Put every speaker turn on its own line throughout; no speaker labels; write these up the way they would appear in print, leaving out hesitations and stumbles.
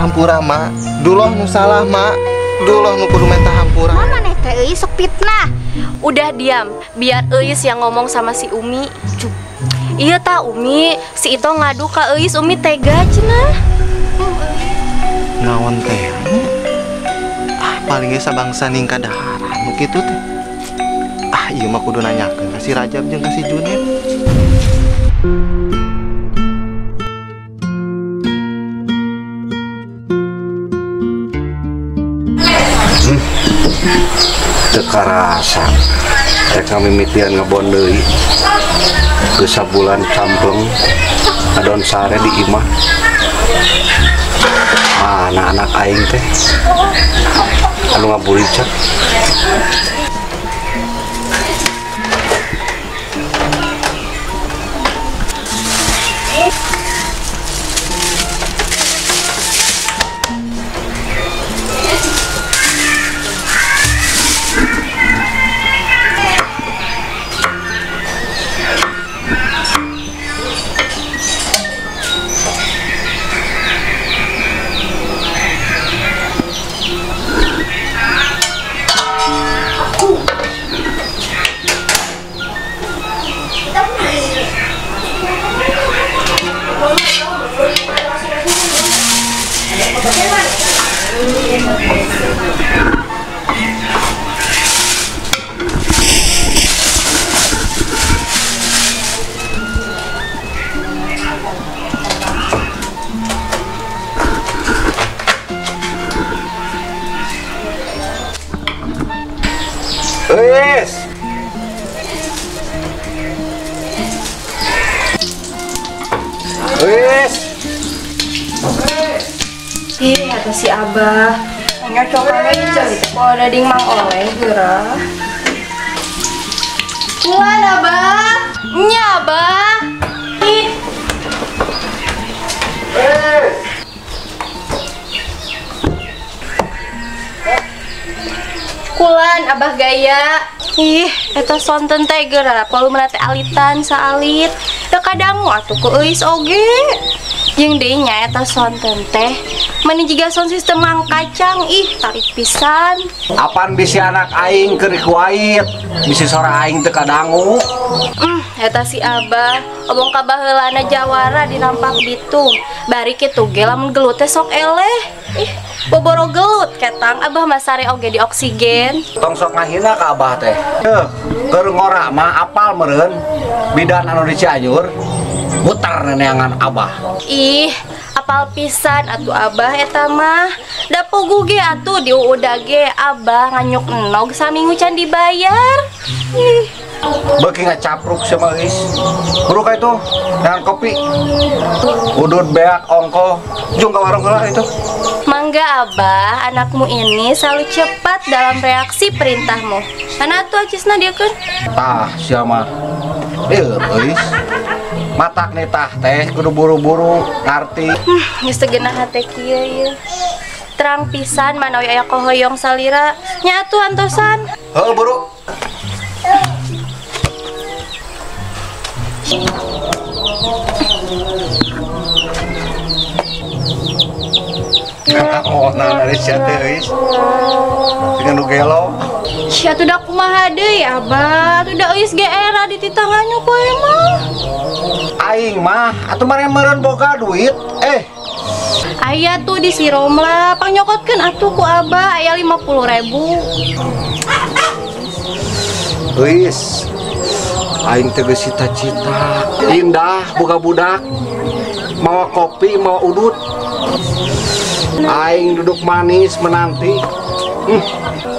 hampura, Mak. Duloh nu salah, Mak. Duloh nu kudu menta hampura.
Mana nih teh euy sok fitnah.
Udah diam, biar Euis yang ngomong sama si Umi. Cuk. Iya ta Umi, si Ito ngadu ka Euis, Umi tega cenah.
Naon teh? Ah, paling ge sabangsa ningka daharan nu kitu teh. Ah, ieu mah kudu nanyakeun ka si Rajab jeung ka si Junet.
Teu karasa rek ngamimitian ngebon deui geus sabulan campleng adon sare di imah. Mana anak aing teh anu ngaburicak. Wis. Wis.
Ih, atau si Abah. Nyocok aja gitu. Kok ada ding mang oleh geura. Kulan Abah. Nya Abah. Ih. Kulan Abah gaya. Ih, eta sonten teh geura volumena teh alitan saalit. Da kadangu atuh ku euis oge. Jeung deui nya eta sonten teh meni jiga sound system mang kacang, ih tarik pisan.
Apan bisi anak aing keur dikuait, bisi sora aing teu kadangu.
Eta si Abah, obong ka baheulana jawara di Rampak Bitung. Bari kitu ge lamun gelut teh sok eleh. Ih, boboro gelut ketang Abah mah sare oge di oksigen.
Tong sok ngahina ka Abah teh. Heuh, keur ngora mah apal meureun bidan anu di Cianjur muter neneangan Abah.
Ih, apal pisan atuh Abah eta mah. Da puguh ge atuh di UUD ge Abah nganyuk enog saminggu can dibayar. Ih,
beuki ngacapruk sama euis. Buru ka itu dengan kopi. Udud beak ongko jung ka warung heula itu.
Mangga Abah, anakmu ini selalu cepat dalam reaksi perintahmu. Mana atuh acisna dia keun?
Tah sia mah. Ieu euis. Matak nih tah teh kudu buru-buru ngarti.
Geus teu geunah hate kieu ieu. Terang pisan manawi aya kohoyong salira. Nya atuh antosan.
Heuh buru. Oh, nah dari sia teh euis. Dengan nu gelo.
Sia tuh da kumaha deui Abah, tuh da euis ge era di titangannya ku emang.
Aing mah atuh mare meureun boga duit.
Aya tuh di si Romla, pangnyokotkeun atuh ku Abah aya 50.000.
Euis. Aing teh geus cita-cita indah boga budak. Mawa kopi, mawa udut. Aing duduk manis menanti.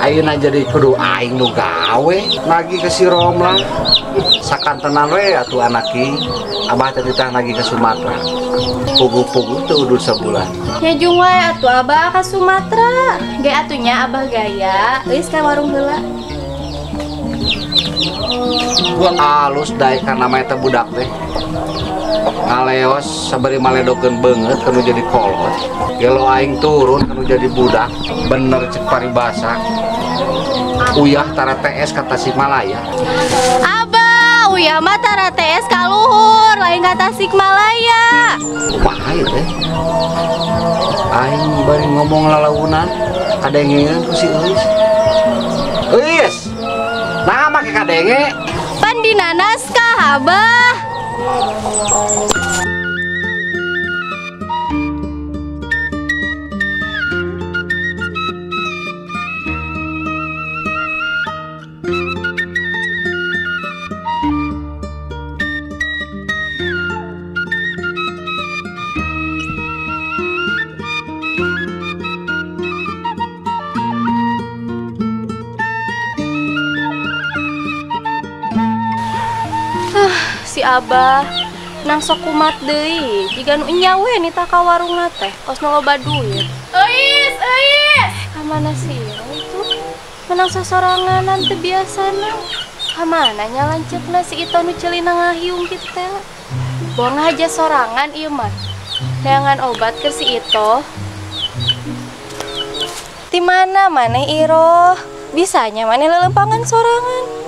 Ayeuna jadi kudu aing nu gawe nagih ke si Romla. Sakantenan we atuh anaki. Abah teh ditah nagih ke Sumatera. Puguh-puguh teu udud sabulan.
Nya jung wae atuh Abah ka Sumatera. Ge atuh nya Abah gaya, euis ka warung heula.
Alus daek kana mah eta budak teh. Ngaleos sabari maledokeun beungeut kanu jadi kolot. Gelo aing turun kanu jadi budak. Bener cek paribasa. Uyah tara TS ka Tasikmalaya.
Abah, Ah, uya mah tara TS ka luhur, lain ka Tasikmalaya.
Kumaha ieu teh? Aing bari ngomong lalaunan, kadengean ku si Euis. Euis. Nah, make kadenge.
Pan dina naskah, Abah. Si Abah nang sok kumat deui jiga nu enya we nita ka warungna teh kos nu loba duit. Euis, euis. Ka mana sih itu? Menang sosoranganan teu biasana. Ka mana nya lanceukna si Ito nu ceulina ngahiung kitu teh. Buang aja sorangan ieu mah. Neangan obat ke si Ito. Di mana maneh Iroh? Bisanya maneh lelempangan sorangan.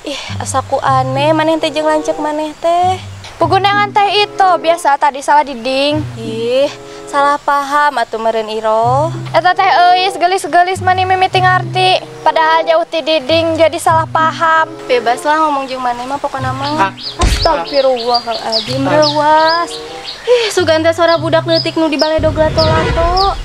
Ih, asaku aneh, maneh teh jeung lanceuk maneh teh.
Pugunangan teh itu biasa tadi salah diding.
Ih, salah paham atuh meureun Iroh.
Eta teh euis geulis-geulis mani mimiti ngarti. Padahal jauh ti diding jadi salah paham.
Bebas lah ngomong jeung maneh mah pokona mah. Astagfirullahaladzim, reuas. Ih, sugan teh sora budak leutik nu di baledog lato-lato.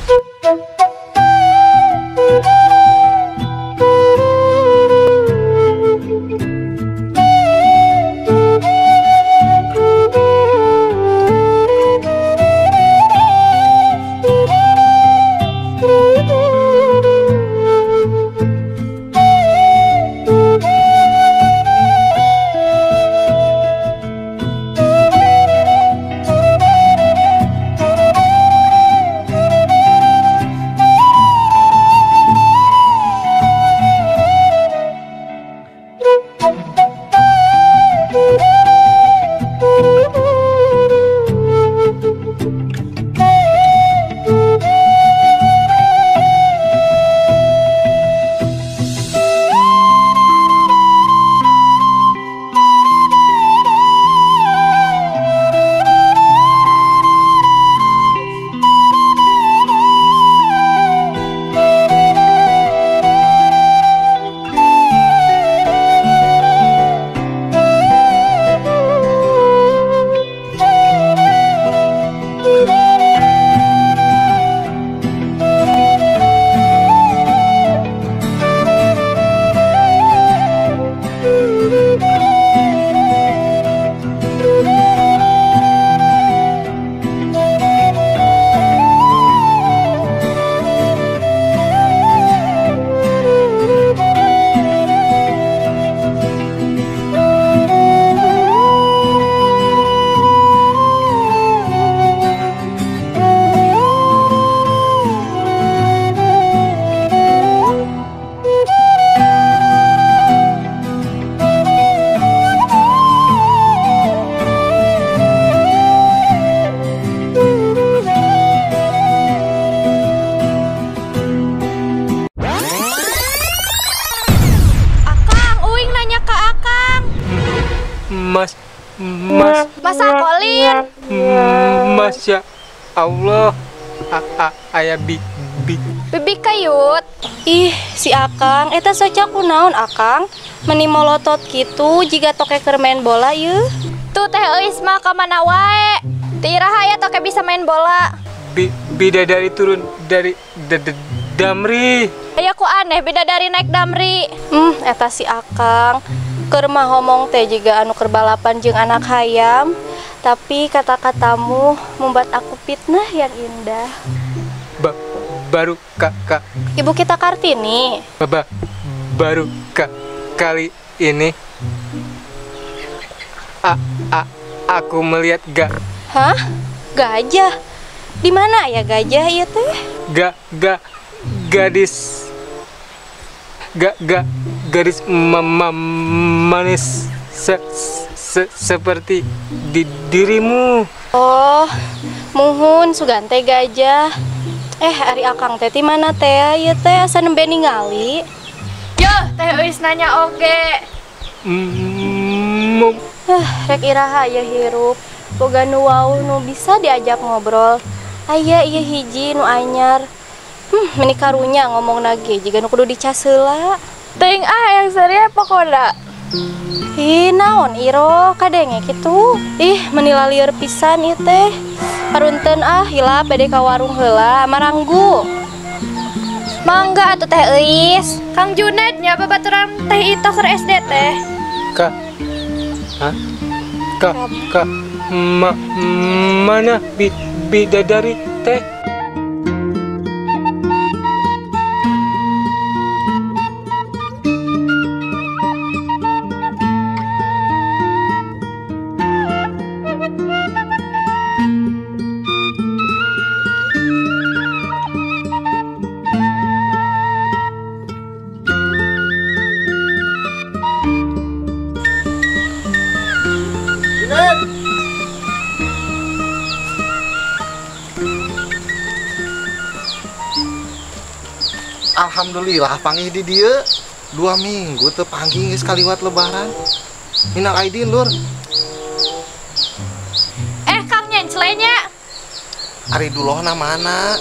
Mas,
Masa kolin?
Masya Allah, aya bi
Bibi kayut.
Ih, si Akang, eta soca kunaon Akang? Meni molotot kitu jiga toke keur main bola yeuh.
Tuh teh euis mah ka mana wae. Teu iraha ya toke bisa main bola.
Bidadari turun dari damri.
Aya ku aneh bidadari naik damri.
Eta si Akang. Keur mah ngomong teh jiga anu keur balapan jeung anak hayam, tapi kata-katamu membuat aku fitnah yang indah.
Baru kak
Ibu kita Kartini.
Baru kali ini aku melihat
Hah? Gajah? Di mana ya gajah ieu teh?
Gadis gadis manis seperti di dirimu.
Oh, muhun sugante gajah. Ari Akang teh ti mana teh ieu teh asa nembe ningali.
Yo, teh euis nanya oge.
Mu.
Rek iraha ya hirup. Boga nu wau nu bisa diajak ngobrol. Aya ieu hiji nu anyar. Meni karunya ngomong nage jiga nu kudu dicas heula.
Teuing ah yang serius pokona.
Ih, naon iro kadenge kitu. Ih, meni lalieur pisan ieu teh. Parunten ah hilap bade ka warung heula maranggu.
Mangga atuh Teh Euis. Kang Junaid nya babaturan Teh Ito keur SD teh.
Ka. Hah? Ka ka ma, mana bidadari teh?
Alhamdulillah panggih di dieu 2 minggu teu panggih geus kaliwat lebaran. Minal aidin lur.
Kang nyencelenya.
Ari dulohna mana?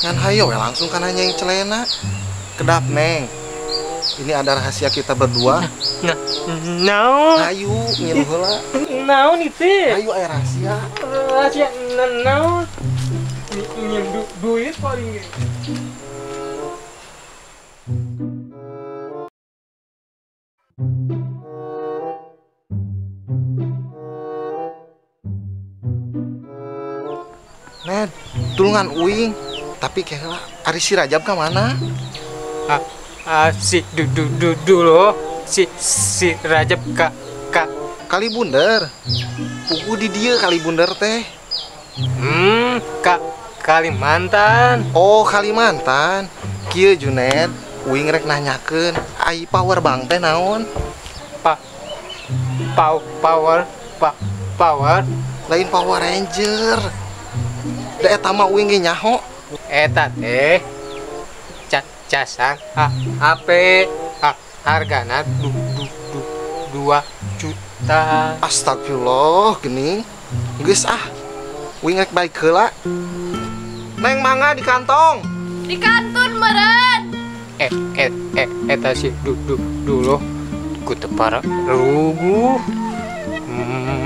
Ngan hayo we langsung kana nyencelena. Kedap neng. Ini ada rahasia kita berdua.
Nah, naon?
Hayu ngilu heula.
Naon itu?
Hayu aya rahasia.
Rahasia naon? Nyen duit paling ge.
Ned, tulungan uing, tapi kela ari si Rajab ka mana?
Si du du du dulu si si Rajab ka ka
Kali Bunder. Pugu di dieu Kali Bunder teh.
Ka Kalimantan.
Oh, Kalimantan. Kieu Junet, uing rek nanyakeun ai power bank teh naon?
Pa power pa power
lain Power Ranger. Da eta mah uing ge nyaho.
Eta teh casan HP hargana 2 juta.
Astagfirullah geuning. Geus ah. Uing rek baik heula. Neng mangga di kantong.
Di kantun meureun.
Eta si du du dulu ku teu para ruguh.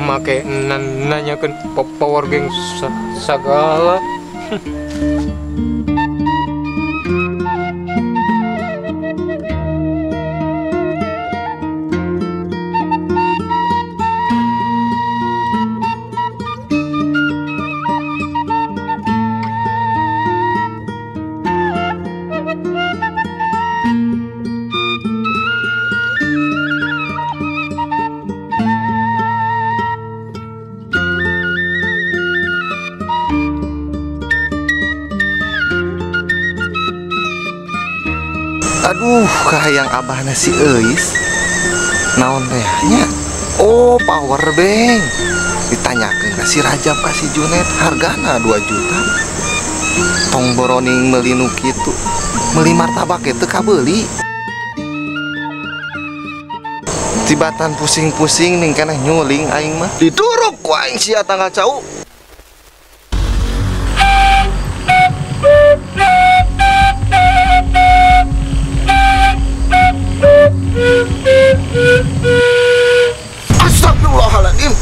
Make nanyakeun power gang sagala.
Aduh, kahayang abahna si Euis. Naon teh nya? Oh, power bank. Ditanyakeun ka si Rajab ka si Junet, hargana 2 juta. Tong boroning meuli nu kitu. Meuli martabak teu kabeuli. Tibatan pusing-pusing ning keneh nyuling aing mah. Diduruk ku aing sia tanggal cau. Astagfirullahaladzim.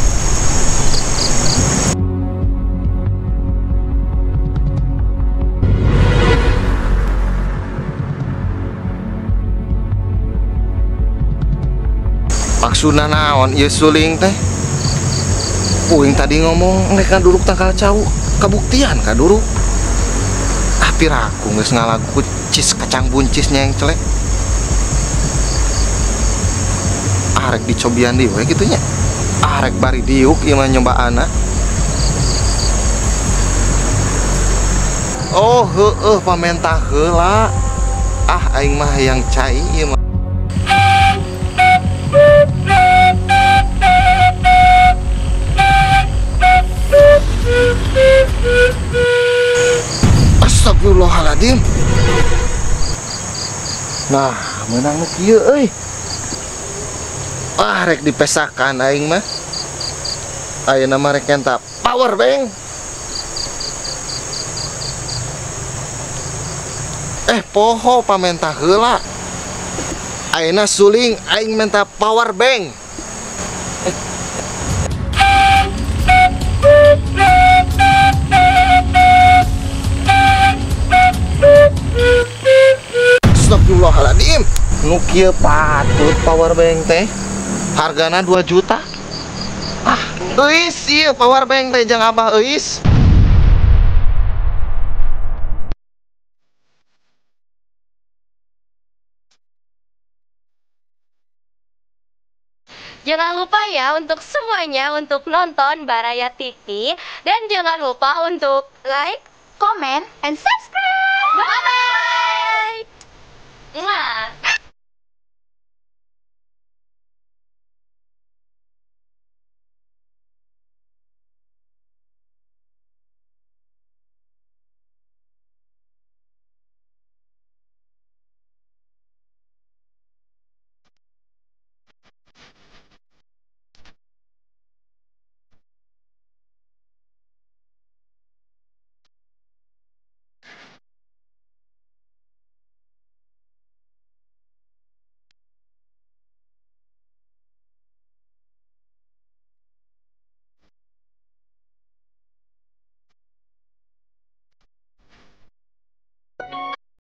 Maksudna naon ieu suling teh? Uing tadi ngomong rek ngaduruk tangkal cau, kabuktian kaduruk. Ah piraku geus ngalagu cis kacang buncis nyengcelek. Arek dicobian deui we kitu nya. Arek bari diuk ieu mah nyobaanna. Oh heueuh pamentah heula. Ah aing mah hayang cai ieu mah. Astagfirullahaladzim. Nah, menang nu kieu euy. Ah, rek dipesakan aing mah. Ayeuna mah rek nyenta power bank. Poho pamenta heula. Ayeuna suling aing menta power bank. Astagfirullahaladzim. Nu kieu patut power bank teh. Hargana 2 juta. Ah, euis ieu power bank teh jeung Abah euis.
Jangan lupa ya untuk semuanya untuk nonton Baraya TV dan jangan lupa untuk like,
comment, and subscribe.